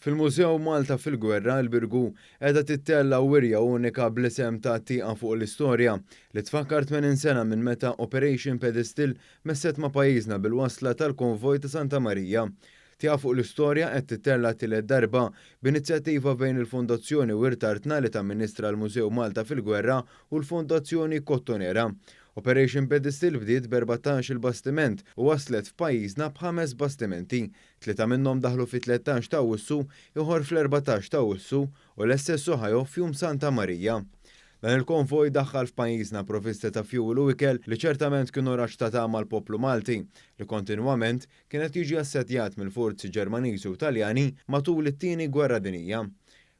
Fil-Mużew Malta fil-Gwerra, il-Birgu, qiegħda tittella' wirja unika bl-isem ta' Tieqa fuq l-Istorja, li tfakkar 80 sena minn meta Operation Pedestal messet ma' pajjiżna bil-wasla tal-Konvoj ta' Santa Marija. Tieqa fuq l-Istorja qed tittella' tielet darba b'inizjattiva bejn il-Fondazzjoni Wirt Artna li tamministra l-Mużew Malta fil-Gwerra u l-Fondazzjoni Kottonera. Operation Pedestal bdiet b'14-il bastiment u waslet f'pajjiżna b'ħames bastimenti. Tlieta minnhom daħlu fit-13 ta' Awwissu, ieħor fl-14 ta' Awwissu u l-SS Ohio f'Jum Santa Marija. Dan il-konvoj daħħal f'pajjiżna provvista ta' fjuwil u ikel li ċertament kienu raġġ ta' tama għall-poplu Malti li kontinwament kien qed jiġi assedjat mill-forzi Ġermaniżi u Taljani matul it-Tieni Gwerra Dinjija.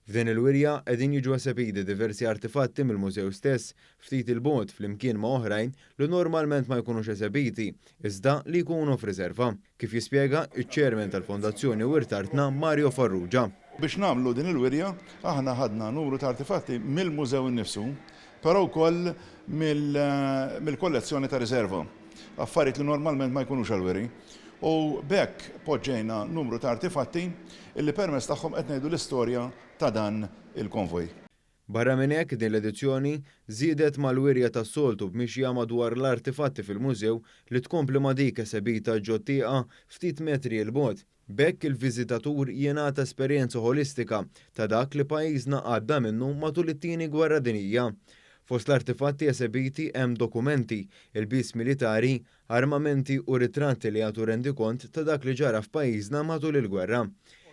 F'din il-wirja qegħdin jiġu esebiti diversi artifatti mill-mużew stess, ftit 'il bogħod flimkien ma' oħrajn li normalment ma jkunux esebiti, iżda li jkunu f'riserva, kif jispjega ċ-Chairman tal-Fondazzjoni Wirt Artna Mario Farrugia. Biex nagħmlu din il-wirja, aħna ħadna numru ta' artifatti mill-mużew innifsu, però wkoll mill-kollezzjoni ta' riserva, affarijiet li normalment ma jkunux għall-wiri. U b'hekk poġġejna numru ta' artifatti illi permezz tagħhom qed ngħidu l-istorja ta' dan il-konvoj. Barra minn hekk, din l-edizzjoni żiedet mal-wirja tas-soltu b'mixja madwar l-artifatti fil-mużew li tkompli ma' dik esebita ġot-tieqa ftit metri 'l bogħod. B'hekk il-viżitatur jingħata esperjenza ħolistika ta' dak li pajjiżna għadda minnu matul it-Tieni Gwerra Dinjija. Fost l-artifatti esebiti hemm dokumenti, ilbies militari, armamenti u ritratti li jagħtu rendikont ta' dak li ġara f'pajjiżna matul il-gwerra.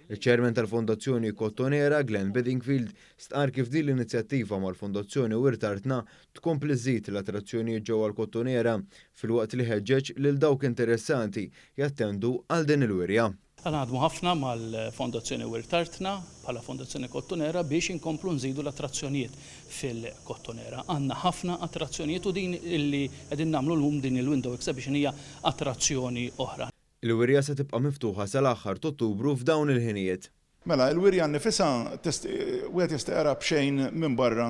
Iċ-Chairman tal-Fondazzjoni Kottonera, Glenn Bedingfield, stqarr kif din l-inizjattiva mal-Fondazzjoni Wirt Artna tkompli żżid l-attrazzjonijiet ġewwa l-Kottonera filwaqt li ħeġġeġ lil dawk interessati jattendu għal din il-wirja. Aħna naħdmu ħafna mal-Fondazzjoni Wirt Artna bħala Fondazzjoni Kottonera biex inkomplu nżidu l-attrazzjonijiet fil-Kottonera. Għandna ħafna attrazzjonijiet u din li qegħdin nagħmlu llum din il-window exhibition hija attrazzjoni oħra. Il-wirja se tibqa' miftuħa sal-aħħar t'Ottubru f'dawn il-ħinijiet. Mela, il-wirja nnifisha wieħed jista' jaraha b'xejn minn barra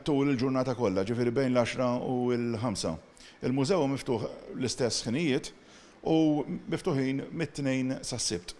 tul il-ġurnata kollha, ġifieri bejn l-għaxra u l-ħamsa. Il-mużew hu miftuħ l-istess ħinijiet u miftuħin mit-Tnejn sas-Sibt.